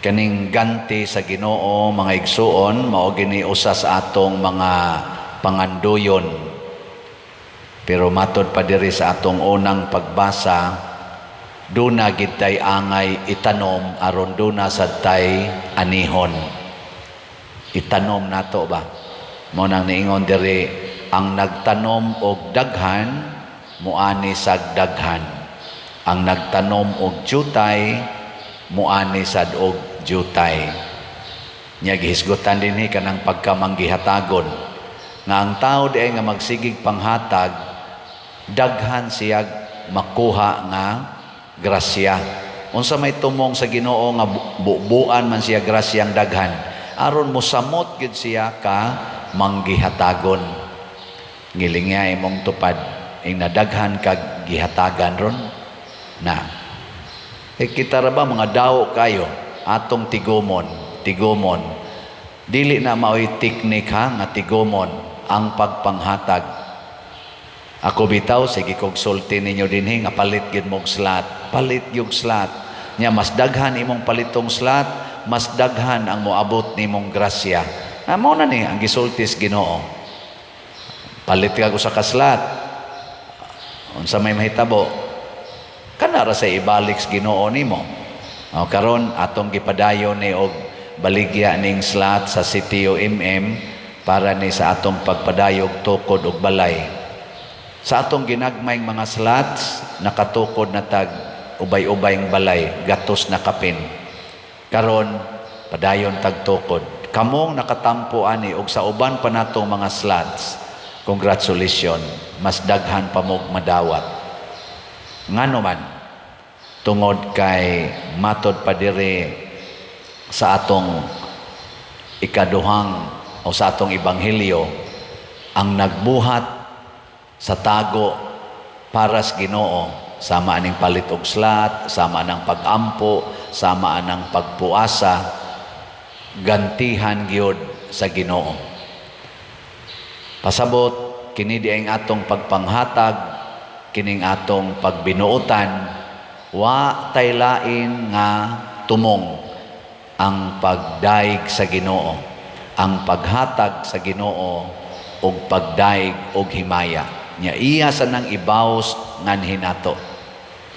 Kaning ganti sa Ginoo, mga igsuon, mao gini usa sa atong mga panganduyon. Pero matod pa diri sa atong unang pagbasa, duna gid tay angay itanom aron duna sad tay anihon. Itanom nato ba? Mao nang niingon diri, ang nagtanom og daghan muani sag daghan. Ang nagtanom og jutay muani sad og jutay. Nya gihisgutan dinhi kanang pagkamanggihatagon nga ang tao diay nga magsigig panghatag, daghan siyag makuha nga grasya. Unsa may tumong sa Ginoo nga bubuan man siya grasyang daghan? Aron mosamot gid siya ka manggihatagon. Ngilingya imong tupad ing nadaghan kag gihatagan ron na. Eh kita ra ba mga daw kayo atong tigumon, tigumon. Dili na maoy teknik ha nga tigumon ang pagpanghatag. Ako bitaw, sige kog sulti ninyo dinhi nga palit gyud mog slot, palit gyud slot. Nya mas daghan imong palitong slot, mas daghan ang moabot nimong grasya. Ah, mao na ni ang gisulti sa Ginoo. Palit ka usa ka slot. Unsa may mahitabo? Kana ra sa ibalik sa Ginoo nimo. O karon atong gipadayon ni og baligya ning slot sa Sitio MM para ni sa atong pagpadayog tukod og balay. Sa atong ginagmayng mga slots, nakatukod na tag ubay-ubayng balay, gatos na kapin. Karon padayon tag tukod. Kamong nakatampo ani og sa uban pa natong mga slots, congratulations, mas daghan pa mog madawat. Ngano man? Tungod kay matod pa diri sa atong ikaduhang o sa atong ebanghelyo, ang nagbuhat sa tago para sa Ginoo, sama aning palit og slot, sama anang pagampo, sama anang pagpuasa, gantihan gyud sa Ginoo. Pasabot kini di ang atong pagpanghatag, kining atong pagbinuotan, wa tay lain nga tumong ang pagdaig sa Ginoo, ang paghatag sa Ginoo ug pagdaig og himaya. Nya iya sa nang ibaws nganhi nato.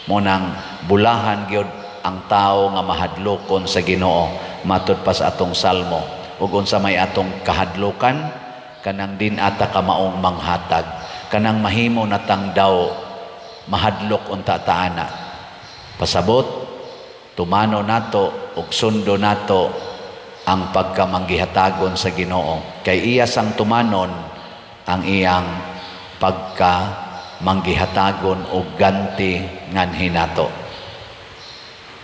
Mao nang bulahan gyud ang tao nga mahadlokon sa Ginoo, matud pa sa atong salmo. Ug unsa may atong kahadlokan? Kanang din ata kamaong manghatag, kanang mahimo natang daw mahadlok unta taana. Pasabot, tumano nato ug sundo nato ang pagkamanggihatagon sa Ginoo, kay iya sang tumanon ang iyang pagka manggihatagon og ganti nganhi nato.